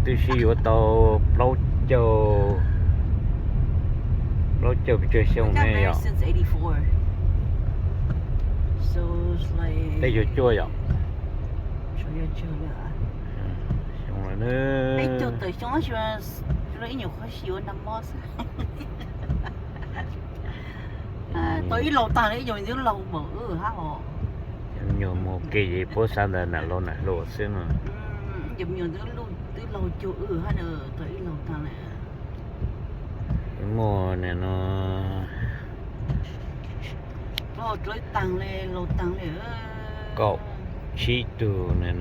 Twb sib yuav tau plaub caug, plaub caug pes tsawg xyoo ne yom? Peb caug cuaj yom? Xyoo lawm na. Ib nyuag qhov sib yuav nag hmo xwb. Tau ib laug tag ib nyuag twb laug npaum wb hab os. Nyuag mus kev es puab xav ntawd nam laug nam hluas xwb no. Nyuag twb laug cuag wb hab na, tau ib laug tag lawm. Muaj nim no laug taag le, laug taag le kaum tsib tug na.